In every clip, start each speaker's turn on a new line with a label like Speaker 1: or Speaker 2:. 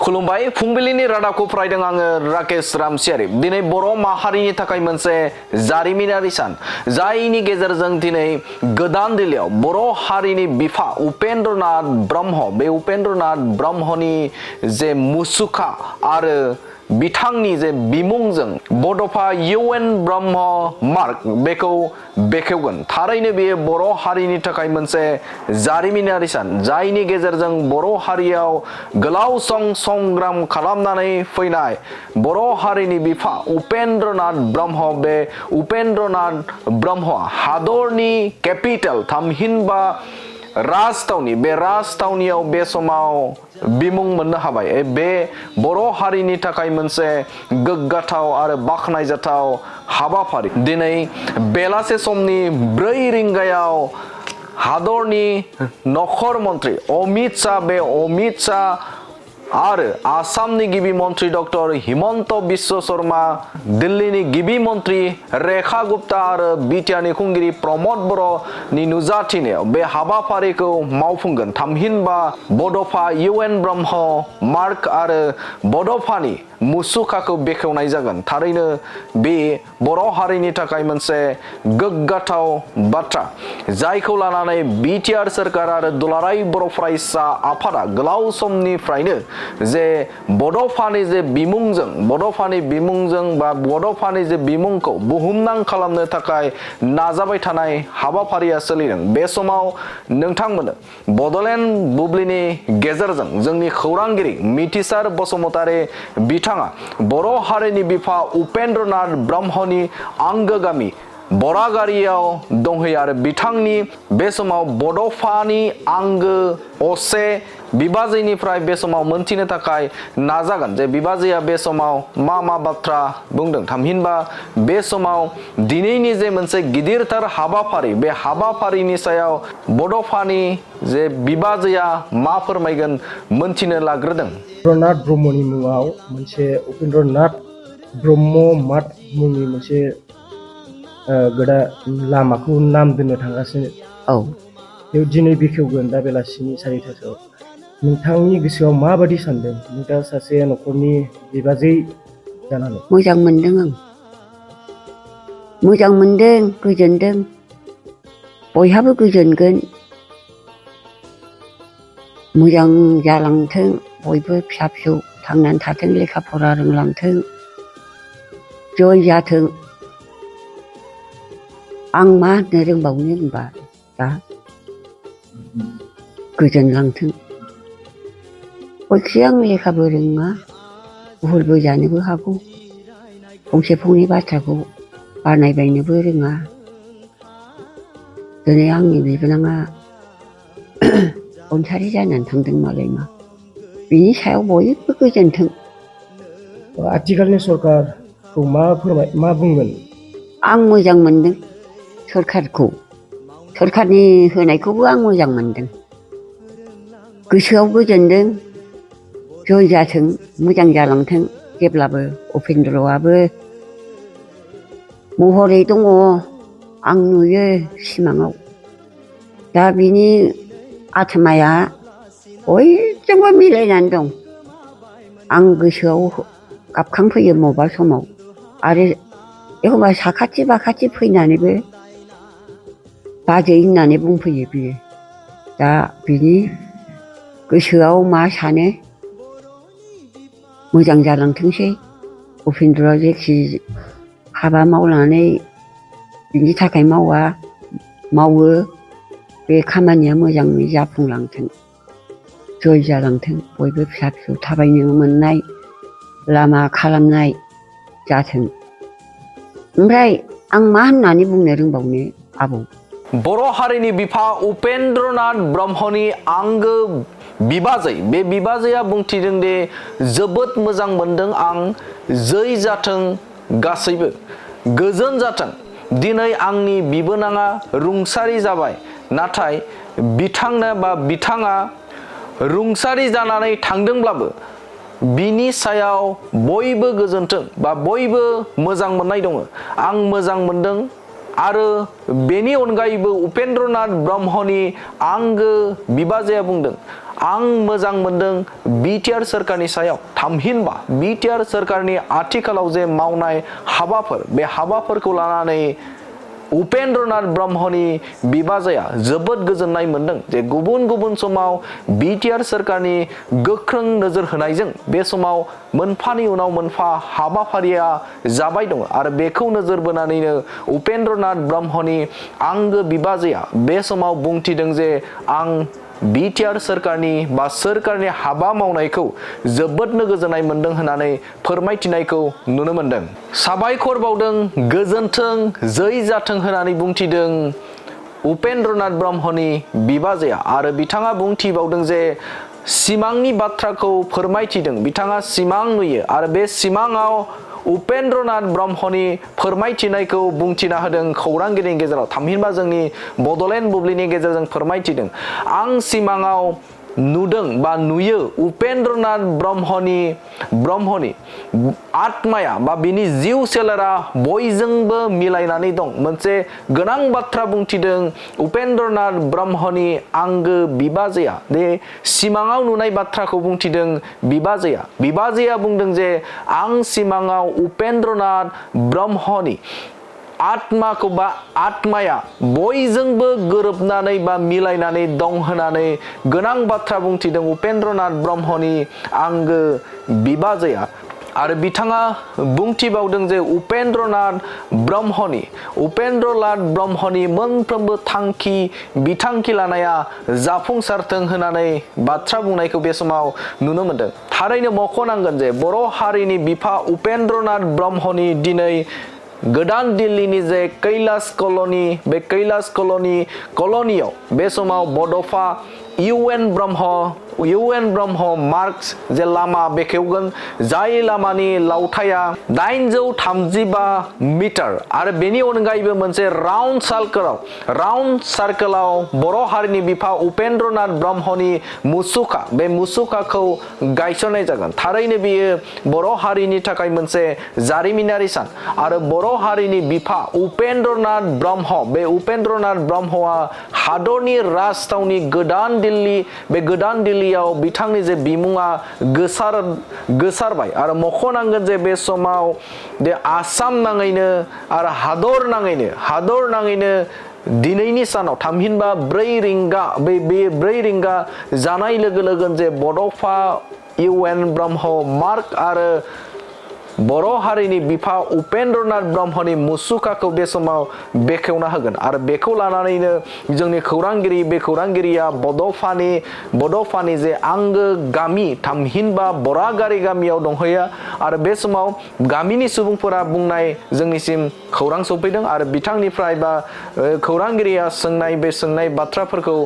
Speaker 1: खुलुमबाय फुंबिलिनि रादाबखौ फरायदों आङो राकेश रामसियारि। दिनै बर' माहारिनि थाखाय मोनसे जारिमिनारि सान, जायनि गेजेरजों दिनै गोदान दिल्लीयाव बर' हारिनि बिफा उपेन्द्रनाथ ब्रह्म, बे उपेन्द्रनाथ ब्रह्मनि जे मुसुखा आरो बिथांनि जे बिमुंजों बड'फा UN ब्रह्म मार्क बेखौ बेखेवगोन। थारैनो बेयो बर' हारिनि थाखाय मोनसे जारिमिनारि सान, जायनि गेजेरजों बर' हारियाव गोलाव सम संग्राम खालामनानै फैनाय बर' हारिनि बिफा उपेन्द्रनाथ ब्रह्म, बे उपेन्द्रनाथ ब्रह्मआ हादरनि केपिटेल थामहिनबा राजथावनि, बे राजथावनियाव बे समाव बिमुं मोननो हाबाय। बे बर' हारिनि थाखाय मोनसे गोग्गाथाव आरो बाख्नायजाथाव हाबाफारि। दिनै बेलासे समनि 4 रिंगायाव हादरनि नखर मन्त्रि अमित शाह, बे अमित शाह आरो आसामनि गिबि मन्त्रि डक्टर हिमन्त बिश्व शर्मा, दिल्लीनि गिबि मन्त्रि रेखा गुप्ता आरो बिटिआरनि खुंगिरि प्रमद बर'नि नुजाथिनायाव बे हाबाफारिखौ मावफुंगोन। थामहिनबा बड'फा UN ब्रह्म मार्क आरो बड'फानि मुसुखाखौ बेखेवनाय जागोन। थारैनो बे बर' हारिनि थाखाय मोनसे गोग्गाथाव बाथ्रा, जायखौ लानानै बिटिआर सोरखार आरो दुलाराय बर' फरायसा आफादा गोलाव समनिफ्रायनो जे बड'फानि जे बिमुंजों बा बड'फानि जे बिमुंखौ बुहुमनां खालामनो थाखाय नाजाबाय थानाय हाबाफारिया सोलिदों। बे समाव नोंथांमोन बड'लेण्ड बुब्लिनि गेजेरजों जोंनि खौरांगिरि मिथिसार बसुमतारी बिथाङा बर' हारिनि बिफा उपेन्द्रनाथ ब्रह्मनि आंगो गामि बरागारियाव दंहैयो आरो बिथांनि बे समाव बड'फानि आंगो असे बिबाजैनिफ्राय बे समाव मोनथिनो थाखाय नाजागोन जे बिबाजैया बे समाव मा बाथ्रा बुंदों। थामहिनबा बे समाव दिनैनि जे मोनसे गिदिरथार हाबाफारि, बे हाबाफारिनि सायाव बड'फानि जे बिबाजैया मा फोरमायगोन मोनथिनो लाग्रोदों।
Speaker 2: उपेन्द्रनाथ ब्रह्मनि मुङाव मोनसे उपेन्द्रनाथ ब्रह्म मार्क मुंनि मोनसे गोदान लामाखौ नाम दोननो थांगासिनो। बेयाव दिनै बेखेवगोन दा बेलासिनि 4टासोआव। नोंथांनि गोसोआव माबादि सानदों नोंथाङा सासे न'खरनि बिबाजै जानानै?
Speaker 3: मोजां मोनदों आं, मोजां मोनदों, गोजोनदों। बयहाबो गोजोनगोन, मोजां जालांथों, बयबो फिसा फिसौ थांनानै थाथों, लेखा फरा रोंलांथों, जय जाथों। आं मा होननो रोंबावनो होनबा दा गोजोनलांथों। हयखे आं लेखाबो रोङा, भुलबो जानोबो हागौ, फंसे फंनै बाथ्राखौ बानायबायनोबो रोङा। दिनै आंनि बिबोनाङा रुंसारि जानानै थांदों मालाय मा, बिनि सायाव बयबो गोजोनथों।
Speaker 2: आथिखालनि सरकारखौ मा बुंगोन?
Speaker 3: आं मोजां मोनदों सरकारखौ, सरकारनि होनायखौबो आं मोजां मोनदों, गोसोआव गोजोनदों। जय जाथों, मोजां जालांथों। जेब्लाबो उपेन्द्रआबो महरै दङ, आं नुयो सिमाङाव। दा बिनि आत्माया बयजोंबो मिलायनानै दं। आं गोसोआव गाबखांफैयो मबेबा समाव, आरो एखमबा साखाथि बाखाथि फैनानैबो बाजै होननानै बुंफैयो बियो। दा बिनि गोसोआव मा सानो मोजां जालांथोंसै। उपेन्द्रआ जेखि हाबा मावनानै बिनि थाखाय मावो, बे खामानिया मोजाङै जाफुंलांथों, जय जालांथों। बयबो फिसा फिसौ थाबायनो मोननाय लामा खालामनाय जाथों। ओमफ्राय आं मा होननानै बुंनो रोंबावनो आबौ?
Speaker 1: बर' हारिनि बिफा उपेन्द्रनाथ ब्रह्मनि आंगो बिबाजै, बे बिबाजैया बुंथिदों दे जोबोद मोजां मोनदों आं, जै जाथों, गासैबो गोजोन जाथों। दिनै आंनि बिबोनाङा रुंसारि जाबाय, नाथाय बिथाङा रुंसारि जानानै थांदोंब्लाबो बिनि सायाव बयबो गोजोनथों बा बयबो मोजां मोननाय दङ। आं मोजां मोनदों। आरो बेनि अनगायैबो उपेन्द्रनाथ ब्रह्मनि आंगो बिबाजैया बुंदों, आं मोजां मोनदों बिटिआर सोरखारनि सायाव थामहिनबा बिटिआर सोरखारनि आथिखालाव जे मावनाय हाबाफोर बे हाबाफोरखौ लानानै उपेन्द्रनाथ ब्रह्मनि बिबाजैया जोबोद गोजोननाय मोनदों जे गुबुन गुबुन समाव बिटिआर सोरखारनि गोख्रों नोजोर होनायजों बे समाव मोनफानि उनाव मोनफा हाबाफारिया जाबाय दं आरो बेखौ नोजोर बोनानैनो उपेन्द्रनाथ ब्रह्मनि आंगो बिबाजैया बे समाव बुंथिदों जे आं बिटिआर सोरखारनि बा सोरखारनि हाबा मावनायखौ जोबोदनो गोजोननाय मोनदों होननानै फोरमायथिनायखौ नुनो मोनदों। साबायखर बावदों गोजोनथों जै जाथों होननानै बुंथिदों उपेन्द्रनाथ ब्रह्मनि बिबाजैया आरो बिथाङा बुंथिबावदों जे सिमांनि बाथ्राखौ फोरमायथिदों। बिथाङा सिमां नुयो आरो बे सिमाङाव उपेन्द्रनाथ ब्रह्मनि फोरमायथिनायखौ बुंथिना होदों खौरांगिरिनि गेजेराव थामहिनबा जोंनि बड'लेण्ड बुब्लिनि गेजेरजों फोरमायथिदों। आं सिमाङाव नुदों बा नुयो उपेन्द्रनाथ ब्रह्मनि आत्माया बा बिनि जिउ सोलेरा बयजोंबो मिलायनानै दं। मोनसे गोनां बाथ्रा बुंथिदों उपेन्द्रनाथ ब्रह्मनि आंगो बिबाजैया बे सिमाङाव नुनाय बाथ्राखौ बुंथिदों बिबाजैया बुंदों जे आं सिमाङाव उपेन्द्रनाथ ब्रह्मनि आत्माखौ बा आत्माया बयजोंबो गोरोबनानै बा मिलायनानै दं होननानै गोनां बाथ्रा बुंथिदों उपेन्द्रनाथ ब्रह्मनि आंगो बिबाजैया आरो बिथाङा बुंथिबावदों जे उपेन्द्रनाथ ब्रह्मनि मोनफ्रोमबो बिथांखि लानाया जाफुंसारथों होननानै बाथ्रा बुंनायखौ बे समाव नुनो मोनदों। थारैनो मख'नांगोन जे बर' हारिनि बिफा उपेन्द्रनाथ ब्रह्मनि दिनै गोदान दिल्लीनि जे कैलाश कल'नि बे कैलाश कल'नियाव बे समाव बड'फा इउएन ब्रह्म मार्क्स जे लामा बेखेवगोन जाय लामानि लावथाया 835 मिटार आरो बेनि अनगायैबो मोनसे राउन्ड सार्कोलाव बर' हारिनि बिफा उपेन्द्रनाथ ब्रह्मनि मुसुखा बे मुसुखाखौ गायसननाय जागोन। थारैनो बियो बर' हारिनि थाखाय मोनसे जारिमिनारि सान आरो बर' हारिनि बिफा उपेन्द्रनाथ ब्रह्मआ हादरनि राजथावनि गोदान दिल्लीयाव बिथांनि जे बिमुङा गोसारबाय आरो मख'नांगोन जे बे समाव बे आसाम नाङैनो आरो हादर नाङैनो दिनैनि सानाव थामहिनबा 4 रिंगा जानाय लोगो लोगोन जे बड'फा इउएन ब्रह्म मार्क आरो बर' हारिनि बिफा उपेन्द्रनाथ ब्रह्मनि मुसुखाखौ बे समाव बेखेवना होगोन आरो बेखौ लानानैनो जोंनि खौरांगिरिया बड'फानि जे आंगो गामि थामहिनबा बरागारि गामियाव दंहैयो आरो बे समाव गामिनि सुबुंफोरा बुंनाय जोंनिसिम खौरां सफैदों आरो बिथांनिफ्राय बा खौरांगिरिया सोंनाय बाथ्राफोरखौ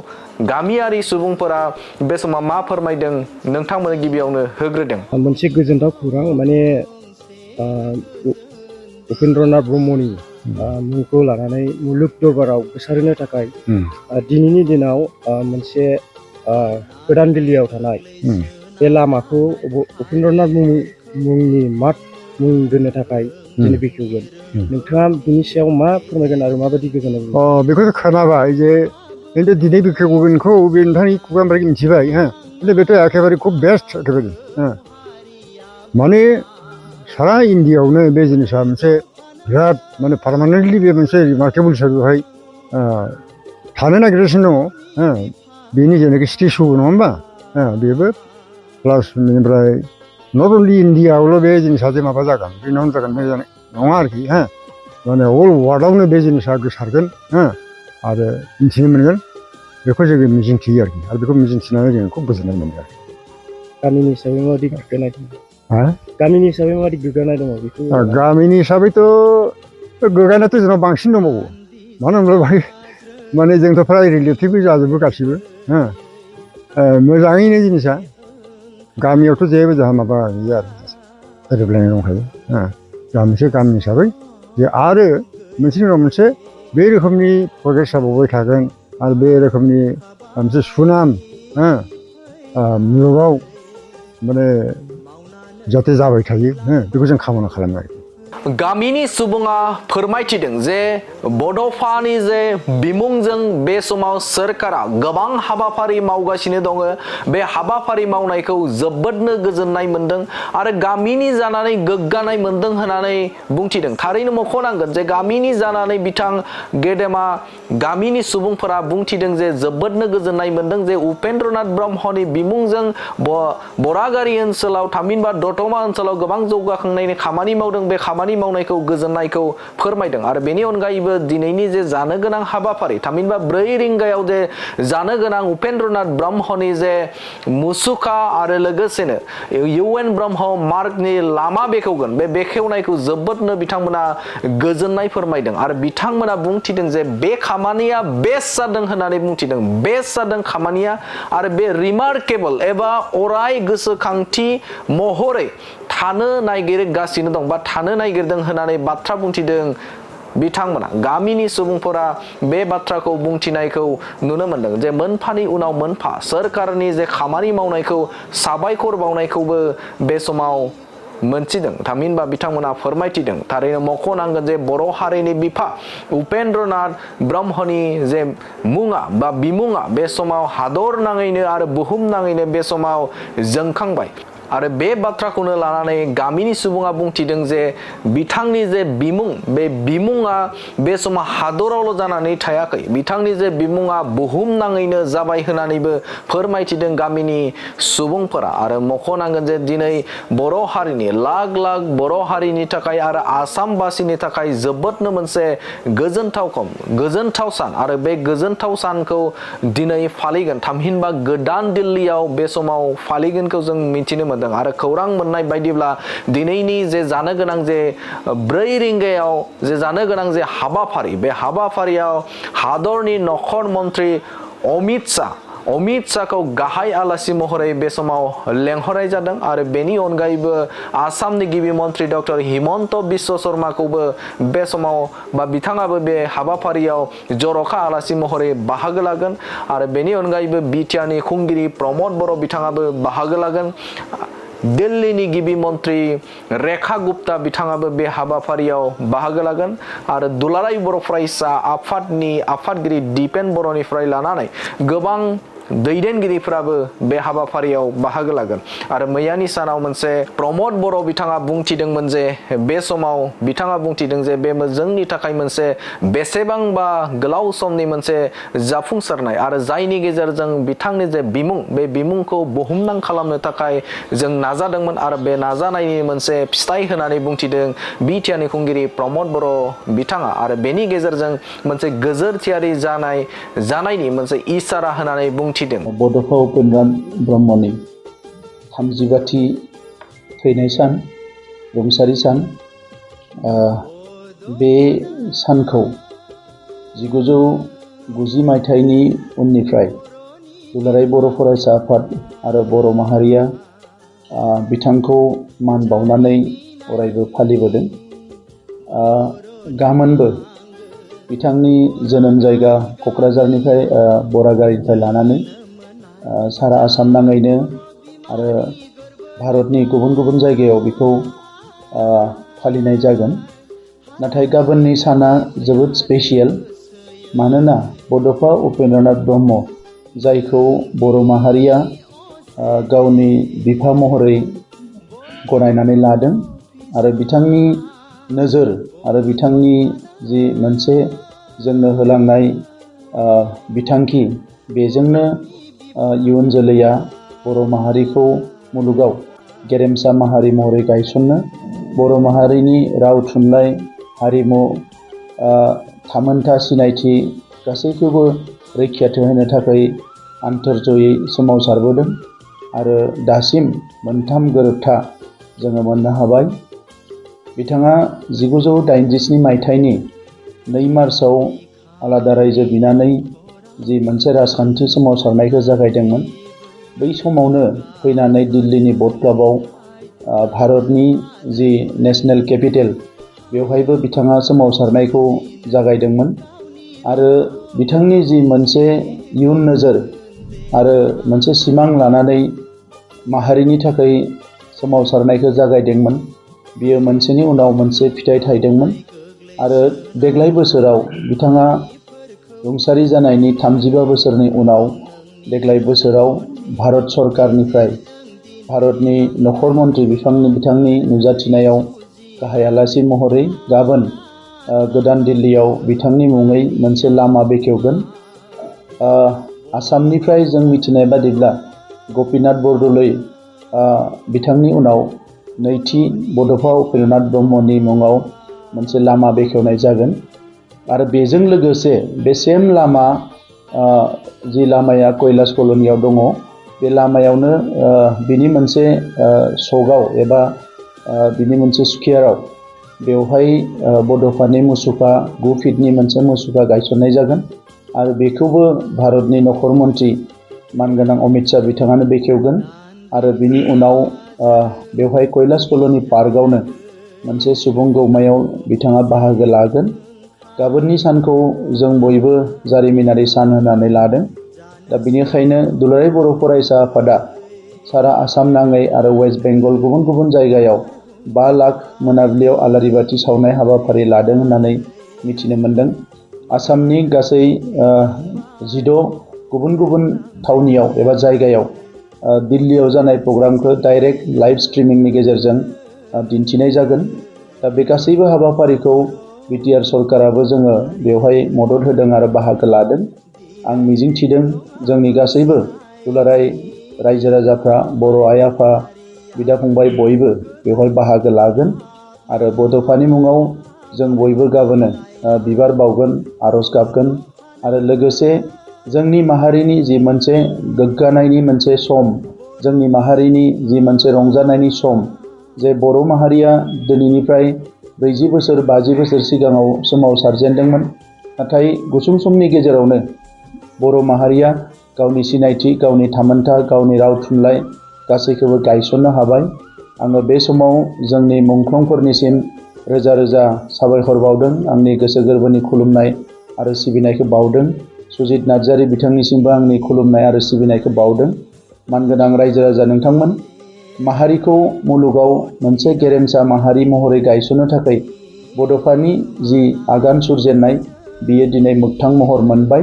Speaker 1: गामियारि सुबुंफोरा बे समाव मा फोरमायदों नोंथांमोन गिबियावनो होग्रोदों।
Speaker 2: मोनसे गोजोनथाव खौरां माने उपेन्द्रनाथ ब्रह्मनि मुंखौ लानानै मुलुग दरबाराव गोसारहोनो थाखाय दिनैनि दिनाव मोनसे गोदान दिल्लीयाव थानाय बे लामाखौ उपेन्द्रनाथ मुंनि मुं दोननो थाखाय दिनै बेखेवगोन। नोंथाङा बिनि सायाव मा फोरमायगोन आरो माबायदि गोजोननाय मोनो?
Speaker 4: बेखौथ' खोनाबाय जे खिन्थु दिनै बेखेवगोनखौ बे नोंथांनि खुगानिफ्राय मिथिबाय खिन्थु बेथ' एखेबारे खुब बेस्ट एखेबारे माने सारा इन्डियायावनो बे जिनिसा मोनसे बिराद माने पारमानेन्टलि बे मोनसे रिमार्केबल हिसाबै बेवहाय थानो नागिरगासिनो दङ बेनि जेनाखि स्टेचु नङा होमबा बेबो प्लास बेनिफ्राय नट अनलि इन्डियायावल' बे जिनिसा जे माबा जागोन रिनाउन्स जागोन बे नङा आरोखि माने अल वार्ल्डआवनो बे जिनिसा गोसारगोन आरो मिथिनो मोनगोन बेखौ जोङो मिजिंथियो आरोखि आरो बेखौ मिजिंथिनानै जोङो खुब गोजोननाय मोनो आरोखि।
Speaker 2: गामिनि हिसाबै माबायदि गोग्गानाय दं? गामिनि हिसाबै माबायदि गोग्गानाय दङ बेखौ?
Speaker 4: गामिनि हिसाबैथ' गोग्गानायाथ' जोंनाव बांसिन दंबावो मानो होनब्ला माने जोंथ' फ्राय रिलेटिभबो जाजोबो गासिबो मोजाङैनो जिनिसा गामियावथ' जेबो जोंहा माबा गैया आरो गोरोबलायनाय दंखायो गामि हिसाबै जे आरो मोनसेनि उनाव मोनसे बे रोखोमनि प्रग्रेस जाबावबाय थागोन आरो बे रोखोमनि मोनसे सुनाम मुलुगाव माने जाहाथे जाबाय थायो बेखौ जों कामना खालामो आरोखि।
Speaker 1: गामिनि सुबुङा फोरमायथिदों जे बड'फानि जे बिमुंजों बे समाव सोरखारा गोबां हाबाफारि मावगासिनो दङ बे हाबाफारि मावनायखौ जोबोदनो गोजोननाय मोनदों आरो गामिनि जानानै गोग्गानाय मोनदों होननानै बुंथिदों थारैनो मख'नांगोन जे गामिनि जानानै बिथां गेदेमा गामिनि सुबुंफोरा बुंथिदों जे जोबोदनो गोजोननाय मोनदों जे उपेन्द्रनाथ ब्रह्मनि बिमुंजों बरागारि ओनसोलाव थामहिनबा दतमा ओनसोलाव गोबां जौगाखांनायनि खामानि मावदों बे खामानि मावनायखौ गोजोननायखौ फोरमायदों आरो बेनि अनगायैबो दिनैनि जे जानो गोनां हाबाफारि थामहिनबा 4 रिंगायाव जे जानो गोनां उपेन्द्रनाथ ब्रह्मनि जे मुसुखा आरो लोगोसेनो UN ब्रह्म मार्गनि लामा बेखेवगोन बे बेखेवनायखौ जोबोदनो बिथांमोना गोजोननाय फोरमायदों आरो बिथांमोना बुंथिदों जे बे खामानिया बेस्ट जादों होननानै बुंथिदों बेस्ट जादों खामानिया आरो बे रिमार्केबल एबा अराय गोसोखांथि महरै थानो नागिरगासिनो दं बा थानो नागिरदों होननानै बाथ्रा बुंथिदों बिथांमोना गामिनि सुबुंफोरा बे बाथ्राखौ बुंथिनायखौ नुनो मोनदों जे मोनफानि उनाव मोनफा सोरखारनि जे खामानि मावनायखौ साबायखर बावनायखौबो बे समाव मोनथिदों थामहिनबा बिथांमोना फोरमायथिदों थारैनो मख'नांगोन जे बर' हारिनि बिफा उपेन्द्रनाथ ब्रह्मनि जे मुङा बा बिमुङा बे समाव हादर नाङैनो आरो बुहुम नाङैनो बे समाव जोंखांबाय आरो बे बाथ्राखौनो लानानै गामिनि सुबुङा बुंथिदों जे बिथांनि जे बिमुं बे बिमुङा बे समाव हादरावल' जानानै थायाखै बिथांनि जे बिमुङा बुहुम नाङैनो जाबाय होननानैबो फोरमायथिदों गामिनि सुबुंफोरा आरो मख'नांगोन जे दिनै बर' हारिनि लाख लाख बर' हारिनि थाखाय आरो आसामबासिनि थाखाय जोबोदनो मोनसे गोजोनथाव सान आरो बे गोजोनथाव सानखौ दिनै फालिगोन थामहिनबा गोदान दिल्लीयाव बे समाव फालिगोनखौ जों मिथिनो मोनदों आरो खौरां मोननाय बायदिब्ला दिनैनि जे जानो गोनां जे 4 रिंगायाव जे जानो गोनां जे हाबाफारि बे हाबाफारियाव हादरनि नखर मन्त्रि अमित शाहखौ गाहाय आलासि महरै बे समाव लेंहरनाय जादों आरो बेनि अनगायैबो आसामनि गिबि मन्त्रि डक्टर हिमन्त बिश्व शर्माखौबो बे समाव बा बिथाङाबो बे हाबाफारियाव जर'खा आलासि महरै बाहागो लागोन आरो बेनि अनगायैबो बिटिआरनि खुंगिरि प्रमद बर' बिथाङाबो बाहागो लागोन दिल्लीनि गिबि मन्त्रि रेखा गुप्ता बिथाङाबो बे हाबाफारियाव बाहागो लागोन आरो दुलाराय बर' फरायसा आफादनि आफादगिरि दिपेन बर'निफ्राय लानानै गोबां दैदेनगिरिफोराबो बे हाबाफारियाव बाहागो लागोन आरो मैयानि सानाव मोनसे प्रमद बर' बिथाङा बुंथिदोंमोन जे बे समाव बिथाङा बुंथिदों जे बे जोंनि थाखाय मोनसे बेसेबांबा गोलाव समनि मोनसे जाफुंसारनाय आरो जायनि गेजेरजों बिथांनि जे बिमुं बे बिमुंखौ बुहुमनां खालामनो थाखाय जों नाजादोंमोन आरो बे नाजानायनि मोनसे फिथाइ होनानै बुंथिदों बिटिआरनि खुंगिरि प्रमद बर' बिथाङा आरो बेनि गेजेरजों मोनसे गोजोरथियारि जानायनि मोनसे इसारा होनानै बुंथिदों
Speaker 5: बड'फा उपेन्द्रनाथ ब्रह्मनि 35थि थैनाय सान रुंसारि सान बे सानखौ 1990 मायथाइनि उननिफ्राय दुलाराय बर' फरायसा आफाद आरो बर' माहारिया बिथांखौ मान बावनानै अरायबो फालिबोदों गामोनबो बिथांनि जोनोम जायगा क'क्राझारनिफ्राय बरागारिनिफ्राय लानानै सारा आसाम नाङैनो आरो भारतनि गुबुन गुबुन जायगायाव बेखौ फालिनाय जागोन नाथाय गाबोननि साना जोबोद स्पेसियेल मानोना बड'फा उपेन्द्रनाथ ब्रह्म जायखौ बर' माहारिया गावनि बिफा महरै गनायनानै लादों आरो बिथांनि नोजोर आरो बिथांनि जि मोनसे जोंनो होलांनाय बिथांखि बेजोंनो इयुन जोलैया बर' माहारिखौ मुलुगाव गेरेमसा माहारि महरै गायसननो बर' माहारिनि राव थुनलाइ हारिमु थामोनथा सिनायथि गासैखौबो रैखाथि होनो थाखाय आन्थोरजयै सोमावसारबोदों आरो दासिम मोनथाम गोरोबथा जोङो मोननो हाबाय बिथाङा 1987 मायथाइनि 2 मार्चआव आलादा रायजो बिनानै जि मोनसे राजखान्थि सोमावसारनायखौ जागायदोंमोन बै समावनो फैनानै दिल्लीनि ब'ध क्लाबाव भारतनि जि नेशनेल केपिटेल बेवहायबो बिथाङा सोमावसारनायखौ जागायदोंमोन आरो बिथांनि जि मोनसे इयुन नोजोर आरो मोनसे सिमां लानानै माहारिनि थाखाय सोमावसारनायखौ जागायदोंमोन बियो मोनसेनि उनाव मोनसे फिथाइ थायदोंमोन आरो देग्लाय बोसोराव बिथाङा रुंसारि जानायनि 35 बोसोरनि उनाव देग्लाय बोसोराव भारत सरकारनिफ्राय भारतनि नखर मन्त्रि बिथांनि नुजाथिनायाव गाहाय आलासि महरै गाबोन गोदान दिल्लीयाव बिथांनि मुङै मोनसे लामा बेखेवगोन। आसामनिफ्राय जों मिथिनाय बादिब्ला गपिनाथ बरदलै बिथांनि उनाव नैथि बड'फा उपेन्द्रनाथ ब्रह्मनि मुङाव मोनसे लामा बेखेवनाय जागोन आरो बेजों लोगोसे बे सेम लामा जि लामाया कैलाश कल'नियाव दङ बे लामायावनो बिनि मोनसे सकआव एबा बिनि मोनसे स्कुवेराव बेवहाय बड'फानि मुसुखा 9 फिटनि मोनसे मुसुखा गायसननाय जागोन आरो बेखौबो भारतनि नखर मन्त्रि मानगोनां अमित शाह बिथाङानो बेखेवगोन आरो बिनि उनाव बेवहाय कैलाश कल'नि पार्कआवनो मोनसे सुबुं गौमायाव बिथाङा बाहागो लागोन। गाबोननि सानखौ जों बयबो जारिमिनारि सान होननानै लादों। दा बेनिखायनो दुलाराय बर' फरायसा आफादा सारा आसाम नाङै आरो वेस्ट बेंगल गुबुन गुबुन जायगायाव 5 लाख मोनाबिलियाव आलारि बाथि सावनाय हाबाफारि लादों होननानै मिथिनो मोन्दों। आसामनि गासै 16 गुबुन गुबुन थावनियाव एबा जायगायाव दिल्लीयाव जानाय प्रग्रामखौ डाइरेक्ट लाइभ स्ट्रिमिंनि गेजेरजों दिन्थिनाय जागोन। दा बे गासैबो हाबाफारिखौ बिटिआर सरकाराबो जोङो बेवहाय मदद होदों आरो बाहागो लादों। आं मिजिंथिदों जोंनि गासैबो दुलाराय रायजो राजाफ्रा बर' आइ आफा बिदा फंबाय बयबो बेवहाय बाहागो लागोन आरो बड'फानि मुङाव जों बयबो गाबोनो बिबार बावगोन, आर'ज गाबगोन आरो लोगोसे जोंनि माहारिनि जि मोनसे गोग्गानायनि मोनसे सम, जोंनि माहारिनि जि मोनसे रंजानायनि सम, जे बर' माहारिया दिनैनिफ्राय 40 बोसोर 50 बोसोर सिगाङाव सोमावसारजेनदोंमोन, नाथाय गुसुं समनि गेजेरावनो बर' माहारिया गावनि सिनायथि, गावनि थामोनथा, गावनि राव थुनलाइ गासैखौबो गायसननो हाबाय। आङो बे समाव जोंनि मुंख्लंफोरनिसिम रोजा रोजा साबायखर बावदों, आंनि गोसो गोरबोनि खुलुमनाय आरो सिबिनायखौ बावदों। सुजित नार्जारी बिथांनिसिमबो आंनि खुलुमनाय आरो सिबिनायखौ बावदों। मानगोनां रायजो राजा नोंथांमोन, माहारिखौ मुलुगाव मोनसे गेरेमसा माहारि महरै गायसननो थाखाय बड'फानि जि आगान सुरजेननाय बियो दिनै मोगथां महर मोनबाय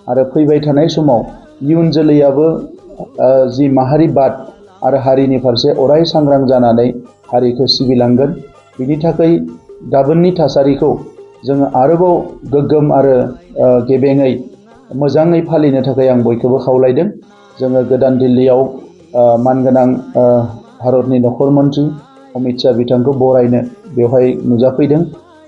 Speaker 5: आरो फैबाय थानाय समाव इयुन जोलैयाबो जि माहारिबाद आरो हारिनि फारसे अराय सांग्रां जानानै हारिखौ सिबिलांगोन। बिनि थाखाय गाबोननि थासारिखौ जोङो आरोबाव गोग्गोम आरो गेबेङै मोजाङै फालिनो थाखाय आं बयखौबो खावलायदों। जोङो गोदान दिल्लीयाव मानगोनां भारतनि नखर मन्त्रि अमित शाह बिथांखौ बरायनो बेवहाय नुजाफैदों।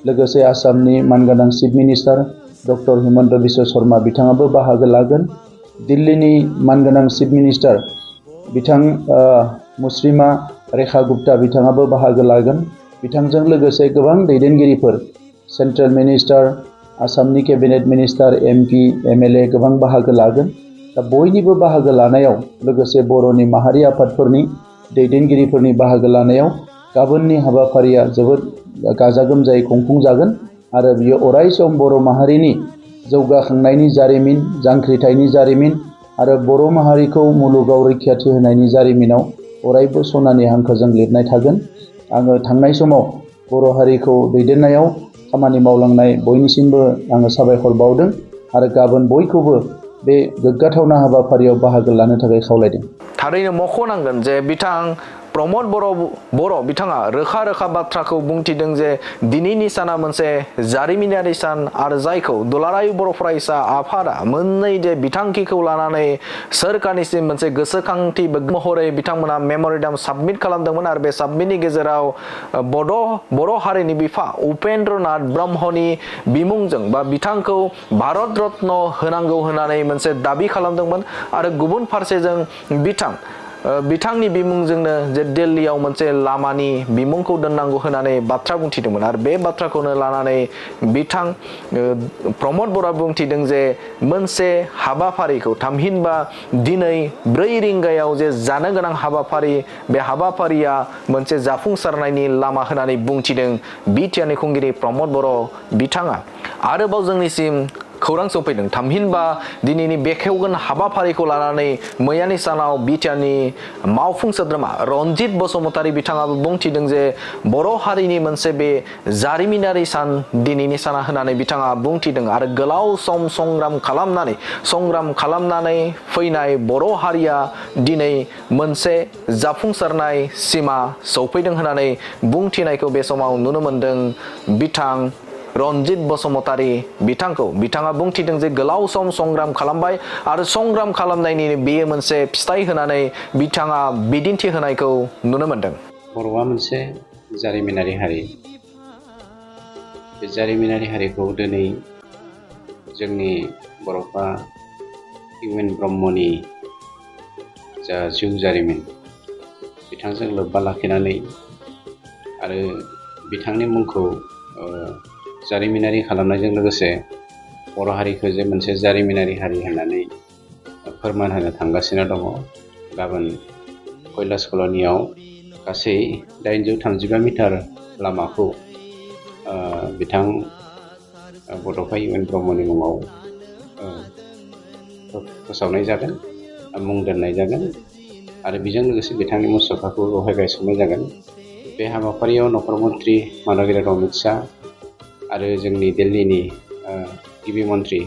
Speaker 5: लोगोसे आसामनि मानगोनां chief minister doctor Himanta Biswa Sharma बिथाङाबो बाहागो लागोन। दिल्लीनि मानगोनां चिफ मिनिस्टार बिथां मुस्रिमा रेखा गुप्ता बिथाङाबो बाहागो लागोन। बिथांजों लोगोसे गोबां दैदेनगिरिफोर, सेन्ट्रेल मिनिस्टार, आसामनि केबिनेट मिनिस्टार, एमपि, एमएलए गोबां बाहागो लागोन। दा बयनिबो बाहागो लानायाव लोगोसे बर'नि माहारि आफादफोरनि दैदेनगिरिफोरनि बाहागो लानायाव गाबोननि हाबाफारिया जोबोद गाजा गोमजायै खुंफुंजागोन आरो बियो अरायसम बर' माहारिनि जौगाखांनायनि जारिमिन, जांख्रिथायनि जारिमिन आरो बर' माहारिखौ मुलुगाव रैखाथि होनायनि जारिमिनाव अरायबो सनानि हांखोजों लिरनाय थागोन। आङो थांनाय समाव बर' हारिखौ दैदेननायाव खामानि मावलांनाय बयनिसिमबो आङो साबायखर बावदों आरो गाबोन बयखौबो बे गोग्गाथावना हाबाफारियाव बाहागो लानो थाखाय खावलायदों।
Speaker 1: थारैनो मख'नांगोन जे बिथां प्रमद बर' बिथाङा रोखा रोखा बाथ्राखौ बुंथिदों जे दिनैनि साना मोनसे जारिमिनारि सान आरो जायखौ दुलाराय बर' फरायसा आफादा मोननै जे बिथांखिखौ लानानै सोरखारनिसिम मोनसे गोसोखांथि महरै बिथांमोना मेम'रेन्डाम साबमिट खालामदोंमोन आरो बे साबमिटनि गेजेराव बर' हारिनि बिफा उपेन्द्रनाथ ब्रह्मनि बिमुंजों बा बिथांखौ भारत रत्न होनांगौ होननानै मोनसे दाबि खालामदोंमोन आरो गुबुन फारसेजों बिथांनि बिमुंजोंनो जे दिल्लीयाव मोनसे लामानि बिमुंखौ दोननांगौ होननानै बाथ्रा बुंथिदोंमोन आरो बे बाथ्राखौनो लानानै बिथां प्रमद बर'आ बुंथिदों जे मोनसे हाबाफारिखौ थामहिनबा दिनै 4 रिंगायाव जे जानो गोनां हाबाफारि, बे हाबाफारिया मोनसे जाफुंसारनायनि लामा होननानै बुंथिदों बिटिआरनि खुंगिरि प्रमद बर' बिथाङा। आरोबाव जोंनिसिम खौरां सफैदों थामहिनबा दिनैनि बेखेवगोन हाबाफारिखौ लानानै मैयानि सानाव बिटिआरनि मावफुं सोद्रोमा रनजित बसुमतारी बिथाङाबो बुंथिदों जे बर' हारिनि मोनसे बे जारिमिनारि सान दिनैनि साना होननानै बिथाङा बुंथिदों आरो गोलाव सम संग्राम खालामनानै फैनाय बर' हारिया दिनै मोनसे जाफुंसारनाय सिमा सौफैदों होननानै बुंथिनायखौ बे समाव नुनो मोनदों बिथां रनजित बसुमतारी बिथाङा बुंथिदों जे गोलाव सम संग्राम खालामबाय आरो संग्राम खालामनायनि बेयो मोनसे फिथाइ होनानै बिथाङा बिदिन्थि होनायखौ नुनो मोनदों।
Speaker 6: बर'आ मोनसे जारिमिनारि हारि। बे जारिमिनारि हारिखौ दिनै जोंनि बर'फ्रा उपेन्द्र ब्रह्मनि जा जिउ जारिमिन बिथांजों लोब्बा लाखिनानै आरो बिथांनि मुंखौ जारिमिनारि खालामनायजों लोगोसे बर' हारिखौ जे मोनसे जारिमिनारि हारि होननानै फोरमान होनो थांगासिनो दङ। गाबोन कैलाश कल'नियाव गासै 835 मिटार लामाखौ बिथां बड'फा उपेन्द्र ब्रह्मनि मुङाव फोसावनाय जागोन, मुं दोननाय जागोन आरो बेजों लोगोसे बिथांनि मुसुखाखौ बेवहाय गायसननाय जागोन। बे हाबाफारियाव नखर मन्त्रि मानगिरि अमित शाह आरो जोंनि दिल्लीनि गिबि मन्त्रि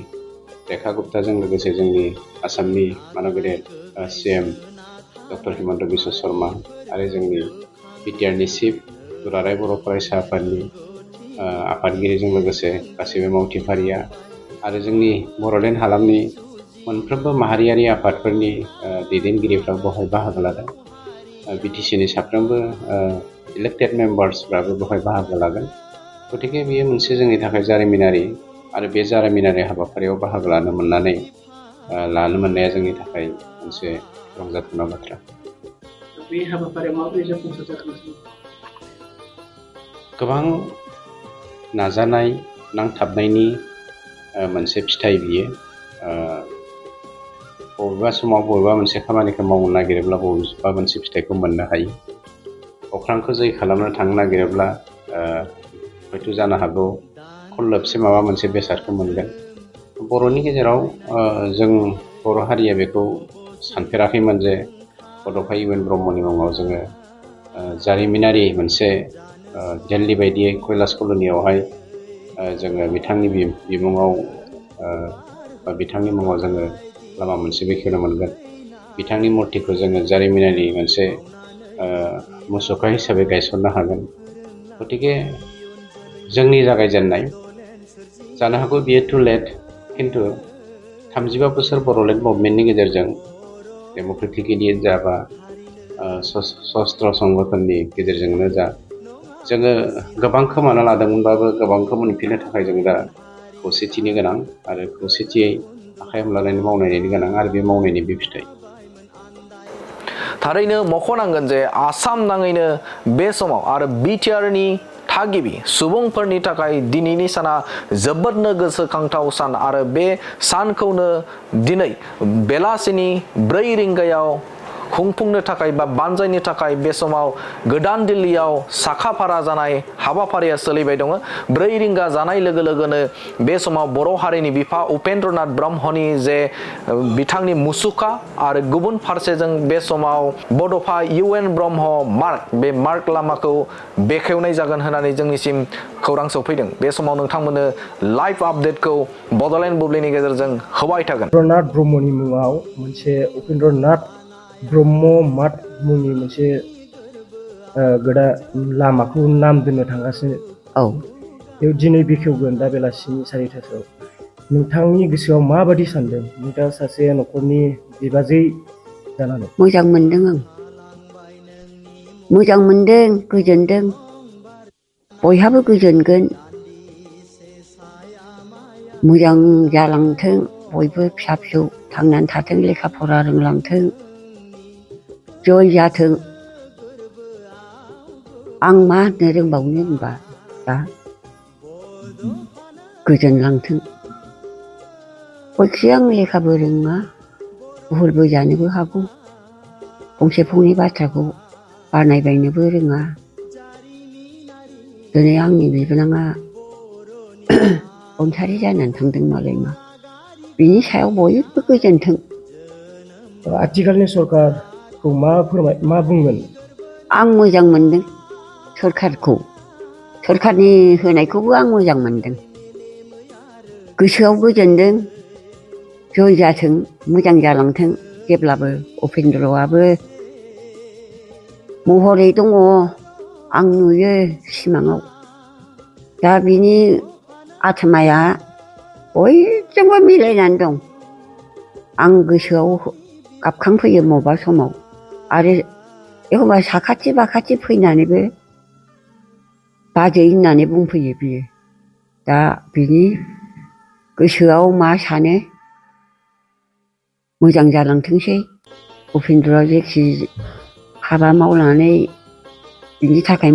Speaker 6: रेखा गुप्ताजों लोगोसे जोंनि आसामनि मानगिरि CM डक्टर हिमन्त बिश्व शर्मा आरो जोंनि बिटिआरनि चिफ दुलाराय बर' फरायसा आफादनि आफादगिरिजों लोगोसे गासैबो मावथिफारिया आरो जोंनि बड'लेण्ड हालामनि मोनफ्रोमबो माहारियारि आफादफोरनि दैदेनगिरिफ्रा बेवहाय बाहागो लादों। बिटिसिनि साफ्रोमबो इलेक्टेड मेम्बार्सफ्राबो बेवहाय बाहागो लागोन। गतिके बेयो मोनसे जोंनि थाखाय जारिमिनारि आरो बे जारिमिनारि हाबाफारियाव बाहागो लानो मोननाया जोंनि थाखाय मोनसे रंजाथावना बाथ्रा।
Speaker 2: बे हाबाफारिया माबोरै जाफुंसार जागासिनो?
Speaker 6: गोबां नाजानाय नांथाबनायनि मोनसे फिथाइ बियो। बबेबा समाव बबेबा मोनसे खामानिखौ मावनो नागिरोब्ला बबेबा मोनसे फिथाइखौ मोननो हायो। अख्रांखौ जै खालामनो थांनो नागिरोब्ला हयथ' जानो हागौ खल्लोबसे माबा मोनसे बेसादखौ मोनगोन। बर'नि गेजेराव जों बर' हारिया बेखौ सानफेराखैमोन जे बड'फा उपेन्द्र ब्रह्मनि मुङाव जोङो जारिमिनारि मोनसे दिल्ली बायदियै कैलाश कल'नियावहाय जोङो बिथांनि बिमुङाव बा बिथांनि मुङाव जोङो लामा मोनसे बेखेवनो मोनगोन। बिथांनि मुर्तिखौ जोङो जारिमिनारि मोनसे मुसुखा हिसाबै गायसननो हागोन। गतिके जोंनि जागायजेननाय जानो हागौ बियो टु लेट, खिन्थु 35 बोसोर बड'लेण्ड मुभमेन्टनि गेजेरजों डेम'क्रेटिकेलि जा बा सस्त्र संगठननि गेजेरजोंनो जा जोङो गोबां खोमाना लादोंमोनबाबो गोबांखौ मोनफिननो थाखाय जों दा खौसेथिनि गोनां आरो खौसेथियै आखाइ हमलायनानै मावनायनि गोनां आरो बे मावनायनि बे फिथाइ।
Speaker 1: थारैनो मख'नांगोन जे आसाम नाङैनो बे समाव आरो बिटिआरनि थागिबि सुबुंफोरनि थाखाय दिनैनि साना जोबोदनो गोसोखांथाव सान आरो बे सानखौनो दिनै बेलासिनि 4 रिंगायाव खुंफुंनो थाखाय बा बानजायनो थाखाय बे समाव गोदान दिल्लीयाव साखाफारा जानाय हाबाफारिया सोलिबाय दङ। 4 रिंगा जानाय लोगो लोगोनो बे समाव बर' हारिनि बिफा उपेन्द्र नाथ ब्रह्मनि जे बिथांनि मुसुखा आरो गुबुन फारसेजों बे समाव बड'फा UN ब्रह्म मार्क, बे मार्क लामाखौ बेखेवनाय जागोन होननानै जोंनिसिम खौरां सफैदों। बे समाव नोंथांमोननो लाइभ आपडेटखौ बड'लेण्ड बुब्लिनि गेजेरजों होबाय थागोन।
Speaker 2: उपेन्द्र नाथ ब्रह्मनि मुङाव मोनसे उपेन्द्र नाथ ब्रह्म मार्क मुंनि मोनसे गोदान लामाखौ नाम दोननो थांगासिनो।
Speaker 3: औ
Speaker 2: बेयाव दिनै बेखेवगोन दा बेलासिनि 4:30 नोंथांनि गोसोआव माबादि सानदों? नोंथाङा सासे न'खरनि बिबाजै जानानै।
Speaker 3: मोजां मोनदों आं। मोजां मोनदों, गोजोनदों। बयहाबो गोजोनगोन। मोजां जालांथों, बयबो फिसा फिसौ थांनानै थाथों, लेखा फरा रोंलांथों, जय जाथों। आं मा होननो रोंबावनो होनबा दा गोजोनलांथों। हयखि आं लेखाबो रोङा, भुलबो जानोबो हागौ। फंसे फंनै बाथ्राखौ बानायबायनोबो रोङा। दिनै आंनि बिबोनाङा रुंसारि जानानै थांदों मालाय मा। बिनि सायाव बयबो गोजोन्थों।
Speaker 2: आथिखालनि सरकारखौ मा बुंगोन?
Speaker 3: आं मोजां मोनदों सरकारखौ, सरकारनि होनायखौबो आं मोजां मोनदों, गोसोआव गोजोनदों। जय जाथों, मोजां जालांथों। जेब्लाबो उपेन्द्रआबो महरै दङ, आं नुयो सिमाङाव। दा बिनि आत्माया बयजोंबो मिलायनानै दं। आं गोसोआव गाबखांफैयो मबेबा समाव, आरो एखमबा साखाथि बाखाथि फैनानैबो बाजै होननानै बुंफैयो बियो। दा बिनि गोसोआव मा सानो मोजां जालांथोंसै। उपेन्द्रआ जेखि हाबा मावनानै बिनि थाखाय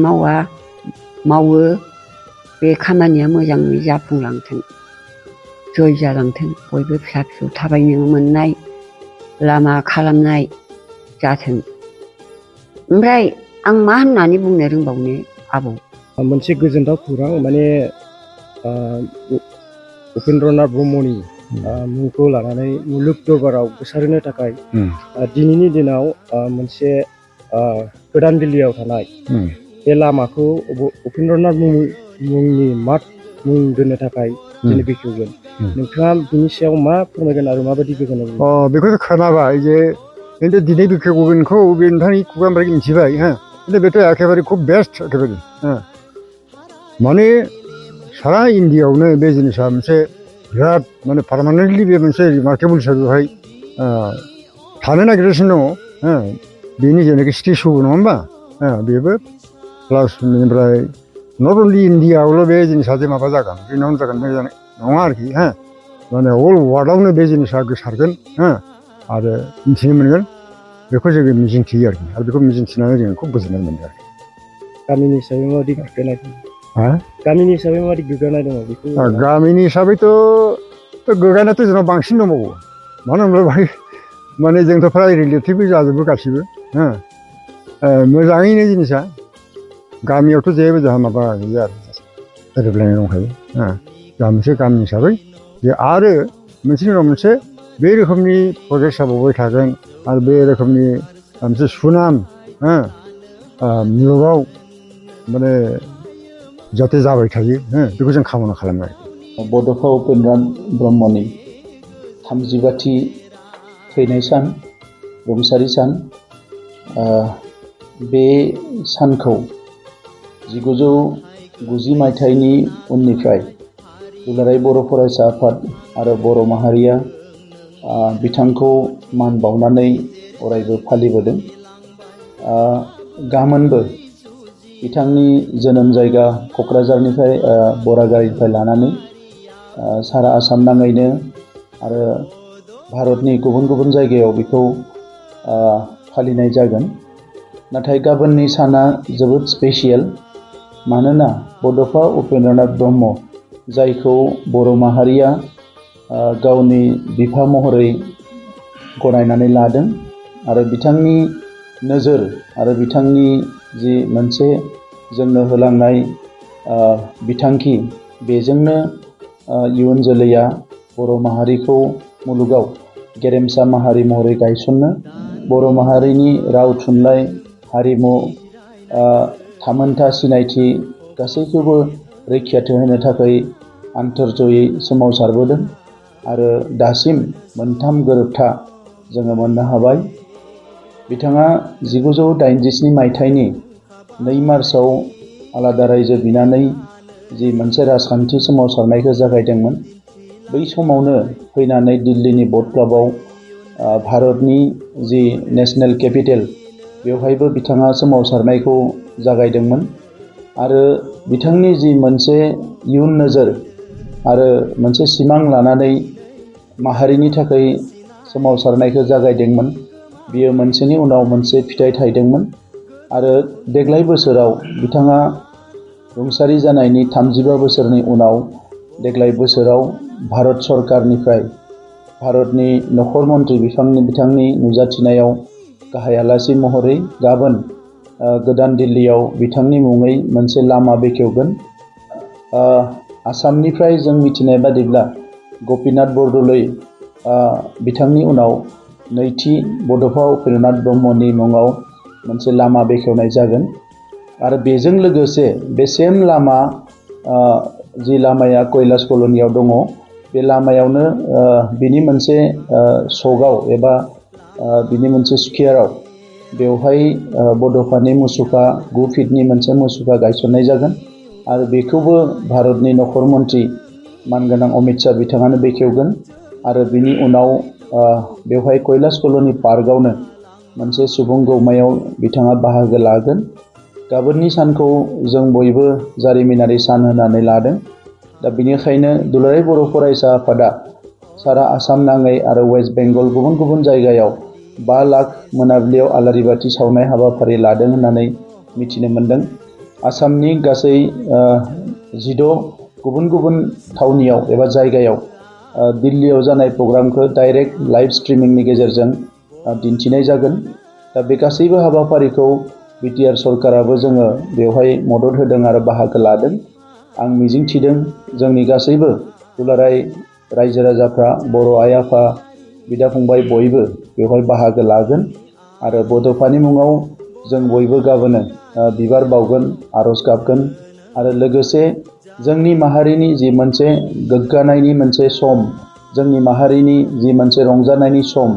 Speaker 3: मावो, बे खामानिया मोजाङै जाफुंलांथों, जय जालांथों। बयबो फिसा फिसौ थाबायनो मोननाय लामा खालामनाय जाथों। ओमफ्राय आं मा होननानै बुंनो रोंबावनो आबौ?
Speaker 2: मोनसे गोजोनथाव खौरां, माने उपेन्द्रनाथ ब्रह्मनि मुंखौ लानानै मुलुग दरबाराव गोसारहोनो थाखाय दिनैनि दिनाव मोनसे गोदान दिल्लीयाव थानाय बे लामाखौ उपेन्द्रनाथ मुंनि मुं दोननो थाखाय दिनै बेखेवगोन। नोंथाङा बिनि सायाव मा फोरमायगोन आरो माबायदि गोजोननाय मोनो?
Speaker 4: बेखौथ' खोनाबाय जे खिन्थु दिनै बेखेवगोनखौ बे नोंथांनि खुगानिफ्राय मिथिबाय। खिन्थु बेथ' एखेबारे खुब बेस्ट एखेबारे। माने सारा इण्डियाआवनो बे जिनिसा मोनसे बिराद माने पारमानेन्टलि बे मोनसे रिमार्केबल हिसाबै थानो नागिरगासिनो दङ। बेनि जेनाखि स्टेचु नङा होमबा, बेबो प्लास बेनिफ्राय नट अनलि इण्डियाआवल' बे जिनिसा जे माबा जागोन, रिनाउन्ड जागोन बे नङा आरोखि। माने अल वार्ल्डआवनो बे जिनिसा गोसारगोन आरो मिथिनो मोनगोन, बेखौ जोङो मिजिंथियो आरोखि। आरो बेखौ मिजिंथिनानै जोङो खुब गोजोननाय मोनदों आरोखि।
Speaker 2: गामिनि हिसाबै माबायदि गोग्गानाय दं? गामिनि हिसाबै माबायदि गोग्गानाय दङ बेखौ?
Speaker 4: गामिनि हिसाबैथ' गोग्गानायाथ' जोंनाव बांसिन दंबावो। मानो होनब्ला बाहाय माने जोंथ' फ्राय रिलेटिभबो जाजोबो गासिबो। मोजाङैनो जिनिसा गामियावथ' जेबो जोंहा माबा गैया आरो गोरोबलायनाय दंखायो। जोंहा मोनसे गामि हिसाबै जे आरो मोनसेनि उनाव मोनसे बे रोखोमनि प्रजेक्ट जाबावबाय थागोन, आरो बे रोखोमनि मोनसे सुनाम मुलुगाव माने जाहाथे जाबाय थायो, बेखौ जों कामना खालामो आरोखि।
Speaker 5: बड'फा उपेन्द्रनाथ ब्रह्मनि 30थि थैनाय सान, रुंसारि सान। बे सानखौ 1990 मायथाइनि उननिफ्राय दुलाराय बर' फरायसा आफाद आरो बर' माहारिया बिथांखौ मान बावनानै अरायबो फालिबोदों। गामोनबो बिथांनि जोनोम जायगा क'क्राझारनिफ्राय बरागारिनिफ्राय लानानै सारा आसाम नाङैनो आरो भारतनि गुबुन गुबुन जायगायाव बेखौ फालिनाय जागोन। नाथाय गाबोननि साना जोबोद स्पेसियेल, मानोना बड'फा उपेन्द्रनाथ ब्रह्म, जायखौ बर' माहारिया गावनि बिफा महरै गनायनानै लादों, आरो बिथांनि नोजोर आरो बिथांनि जि मोनसे जोंनो होलांनाय बिथांखि, बेजोंनो इयुन जोलैया बर' माहारिखौ मुलुगाव गेरेमसा माहारि महरै गायसननो, बर' माहारिनि राव थुनलाइ हारिमु थामोनथा सिनायथि गासैखौबो रैखाथि होनो थाखाय आन्थोरजयै सोमावसारबोदों। आरो दासिम मोनथाम गोरोबथा जोङो मोननो हाबाय। बिथाङा 1987 मायथाइनि 2 मार्चआव आलादा रायजो बिनानै जि मोनसे राजखान्थि सोमावसारनायखौ जागायदोंमोन, बै समावनो फैनानै दिल्लीनि ब'र्ड क्लाबाव भारतनि जि नेशनेल केपिटेल, बेवहायबो बिथाङा सोमावसारनायखौ जागायदोंमोन। आरो बिथांनि जि मोनसे इयुन नोजोर आरो मोनसे सिमां लानानै माहारिनि थाखाय सोमावसारनायखौ जागायदोंमोन, बियो मोनसेनि उनाव मोनसे फिथाइ थायदोंमोन। आरो देग्लाय बोसोराव बिथाङा रुंसारि जानायनि 35 बोसोरनि उनाव देग्लाय बोसोराव भारत सरकारनिफ्राय भारतनि नखर मन्त्रि बिथांनि नुजाथिनायाव गाहाय आलासि महरै गाबोन गोदान दिल्लीयाव बिथांनि मुङै मोनसे लामा बेखेवगोन। आसामनिफ्राय जों मिथिनाय बादिब्ला गपिनाथ बरदलै बिथांनि उनाव नैथि बड'फा उपेन्द्रनाथ ब्रह्मनि मुङाव मोनसे लामा बेखेवनाय जागोन आरो बेजों लोगोसे बे सेम लामा जि लामाया कैलाश कल'नियाव दङ बे लामायावनो बिनि मोनसे सकआव एबा बिनि मोनसे स्कुवेराव बेवहाय बड'फानि मुसुखा 9 फिटनि मोनसे मुसुखा गायसननाय जागोन आरो बेखौबो भारतनि नखर मन्त्रि मानगोनां अमित शाह बिथाङानो बेखेवगोन आरो बिनि उनाव बेवहाय कैलाश कल'नि पार्कआवनो मोनसे सुबुं गौमायाव बिथाङा बाहागो लागोन। गाबोननि सानखौ जों बयबो जारिमिनारि सान होननानै लादों। दा बिनिखायनो दुलाराय बर' फरायसा आफादा सारा आसाम नाङै आरो वेस्ट बेंगल गुबुन गुबुन जायगायाव 5 लाख मोनाबिलियाव आलारि बाथि सावनाय हाबाफारि लादों होननानै मिथिनो मोन्दों। आसामनि गासै 16 गुबुन गुबुन थावनियाव एबा जायगायाव दिल्लीयाव जानाय प्रग्रामखौ डाइरेक्ट लाइभ स्ट्रिमिंनि गेजेरजों दिन्थिनाय जागोन। दा बे गासैबो हाबाफारिखौ बिटिआर सरकाराबो जोङो बेवहाय मदद होदों आरो बाहागो लादों। आं मिजिंथिदों जोंनि गासैबो दुलाराय रायजो राजाफ्रा बर' आइ आफा बिदा फंबाय बयबो बेवहाय बाहागो लागोन आरो बड'फानि मुङाव जों बयबो गाबोनो बिबार बावगोन, आर'ज गाबगोन आरो लोगोसे जोंनि माहारिनि जि मोनसे गोग्गानायनि मोनसे सम, जोंनि माहारिनि जि मोनसे रंजानायनि सम,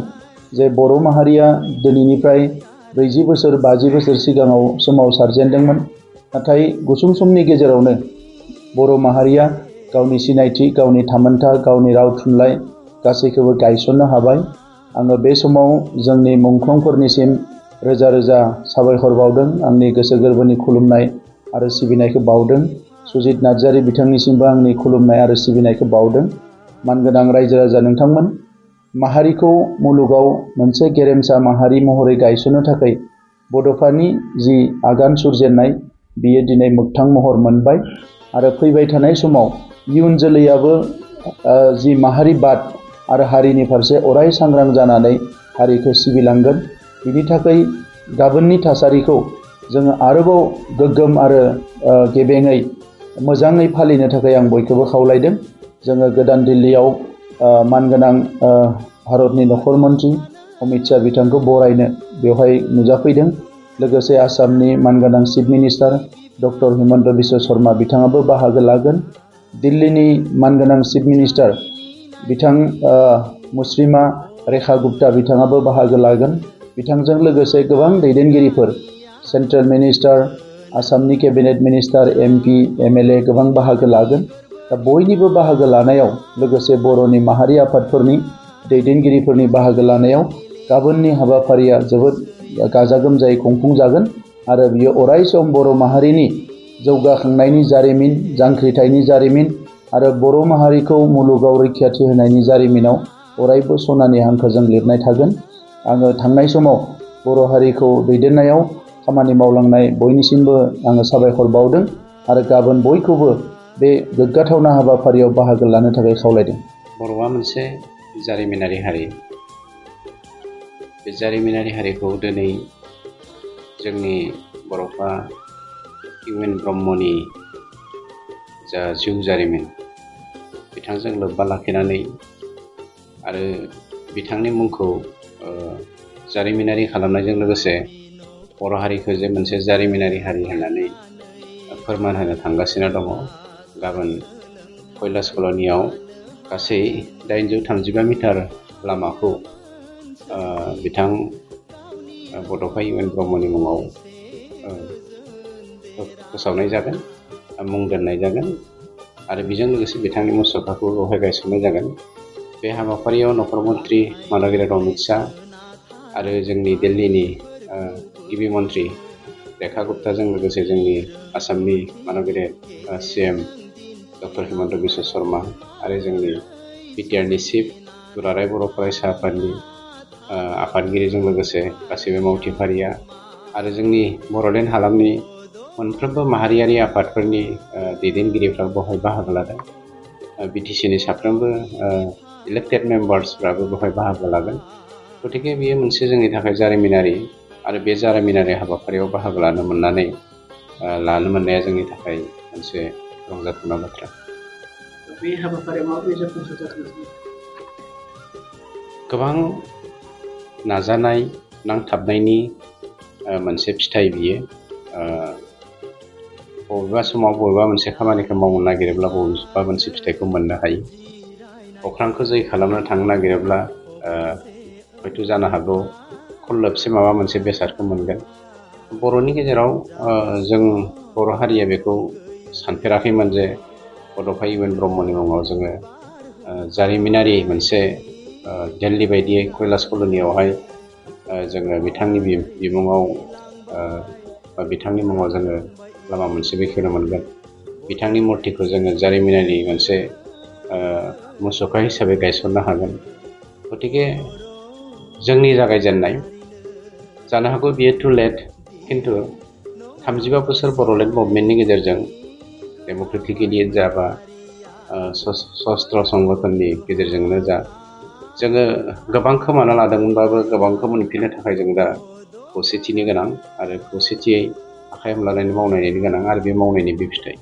Speaker 5: जे बर' माहारिया दिनैनिफ्राय 40 बोसोर 50 बोसोर सिगाङाव सोमावसारजेनदोंमोन, नाथाय गुसुं समनि गेजेरावनो बर' माहारिया गावनि सिनायथि, गावनि थामोनथा, गावनि राव थुनलाइ गासैखौबो गायसननो हाबाय। आङो बे समाव जोंनि मुंख्लंफोरनिसिम रोजा रोजा साबायखर बावदों, आंनि गोसो गोरबोनि खुलुमनाय आरो सिबिनायखौ बावदों। सुजित नार्जारी बिथांनिसिमबो आंनि खुलुमनाय आरो सिबिनायखौ बावदों। मानगोनां रायजो राजा नोंथांमोन, माहारिखौ मुलुगाव मोनसे गेरेमसा माहारि महरै गायसननो थाखाय बड'फानि जि आगान सुरजेननाय बियो दिनै मोगथां महर मोनबाय आरो फैबाय थानाय समाव इयुन जोलैयाबो जि माहारिबाद आरो हारिनि फारसे अराय सांग्रां जानानै हारिखौ सिबिलांगोन। बिनि थाखाय गाबोननि थासारिखौ जोङो आरोबाव गोग्गोम आरो गेबेङै मोजाङै फालिनो थाखाय आं बयखौबो खावलायदों। जोङो गोदान दिल्लीयाव मानगोनां भारतनि नखर मन्त्रि अमित शाह बिथांखौ बरायनो बेवहाय नुजाफैदों। लोगोसे आसामनि मानगोनां chief minister doctor Himanta Biswa Sharma बिथाङाबो बाहागो लागोन। दिल्लीनि मानगोनां चिफ मिनिस्टार बिथां मुस्रिमा रेखा गुप्ता बिथाङाबो बाहागो लागोन। बिथांजों लोगोसे गोबां दैदेनगिरिफोर, सेन्ट्रेल मिनिस्टार, आसामनि केबिनेट मिनिस्टार, MP, MLA गोबां बाहागो लागोन। दा बयनिबो बाहागो लानायाव लोगोसे बर'नि माहारि आफादफोरनि दैदेनगिरिफोरनि बाहागो लानायाव गाबोननि हाबाफारिया जोबोद गाजा गोमजायै खुंफुंजागोन आरो बियो अराय सम बर' माहारिनि जौगाखांनायनि जारिमिन, जांख्रिथायनि जारिमिन आरो बर' माहारिखौ मुलुगाव रैखाथि होनायनि जारिमिनाव अरायबो सनानि हांखोजों लिरनाय थागोन। आङो थांनाय समाव बर' हारिखौ दैदेननायाव खामानि मावलांनाय बयनिसिमबो आङो साबायखर बावदों आरो गाबोन बयखौबो बे गोग्गाथावना हाबाफारियाव बाहागो लानो थाखाय खावलायदों।
Speaker 6: बर'आ मोनसे जारिमिनारि हारि। बे जारिमिनारि हारिखौ दिनै जोंनि बर'फ्रा इउएन ब्रह्मनि जा जिउ जारिमिन बिथांजों लोब्बा लाखिनानै आरो बिथांनि मुंखौ जारिमिनारि खालामनायजों लोगोसे बर' हारिखौ जे मोनसे जारिमिनारि हारि होननानै फोरमान होनो थांगासिनो दङ। गाबोन कैलाश कल'नियाव गासै 835 मिटार लामाखौ बिथां बड'फा इउएन ब्रह्मनि मुङाव फोसावनाय जागोन, मुं दोननाय जागोन आरो बेजों लोगोसे बिथांनि मुसुखाखौ बेवहाय गायसननाय जागोन। बे हाबाफारियाव नखर मन्त्रि मानगिरि अमित शाह आरो जोंनि दिल्लीनि गिबि मन्त्रि रेखा गुप्ताजों लोगोसे जोंनि आसामनि मानगिरि CM डक्टर हिमन्त बिश्व शर्मा आरो जोंनि बिटिआरनि चिफ दुलाराय बर' फरायसा आफादनि आफादगिरिजों लोगोसे गासैबो मावथिफारिया आरो जोंनि बड'लेण्ड हालामनि मोनफ्रोमबो माहारियारि आफादफोरनि दैदेनगिरिफ्रा बेवहाय बाहागो लादों। BTCनि साफ्रोमबो इलेक्टेड मेम्बार्सफ्राबो बेवहाय बाहागो लागोन। गतिके बेयो मोनसे जोंनि थाखाय जारिमिनारि आरो बे जारिमिनारि हाबाफारियाव बाहागो लानो मोननाया जोंनि थाखाय मोनसे रंजाथावना बाथ्रा।
Speaker 7: बे हाबाफारियाव माबोरै जाफुंसार जागोन?
Speaker 6: गोबां नाजानाय नांथाबनायनि मोनसे फिथाइ बियो। बबेबा समाव बबेबा मोनसे खामानिखौ मावनो नागिरोब्ला बबेबा मोनसे फिथाइखौ मोननो हायो। अख्रांखौ जै खालामनो थांनो नागिरोब्ला हयथ' जानो हागौ खल्लोबसे माबा मोनसे बेसादखौ मोनगोन। बर'नि गेजेराव जों बर' हारिया बेखौ सानफेराखैमोन जे बड'फा इउएन ब्रह्मनि मुङाव जोङो जारिमिनारि मोनसे दिल्ली बायदियै कैलाश कल'नियावहाय जोङो बिथांनि बिमुङाव बा बिथांनि मुङाव जोङो लामा मोनसे बेखेवनो मोनगोन। बिथांनि मुर्तिखौ जोङो जारिमिनारि मोनसे मुसुखा हिसाबै गायसननो हागोन। गतिके जोंनि जागायजेननाय जानो हागौ बियो टु लेट, खिन्थु 35 बोसोर बड'लेण्ड मुभमेन्टनि गेजेरजों डेम'क्रेटिकेलि जा बा सस्त्र संगठननि गेजेरजोंनो जा जोङो गोबां खोमाना लादोंमोनबाबो गोबांखौ मोनफिननो थाखाय जों दा खौसेथिनि गोनां आरो खौसेथियै आखाइ हमलायनानै मावनायनि गोनां आरो बे मावनायनि बे फिथाइ।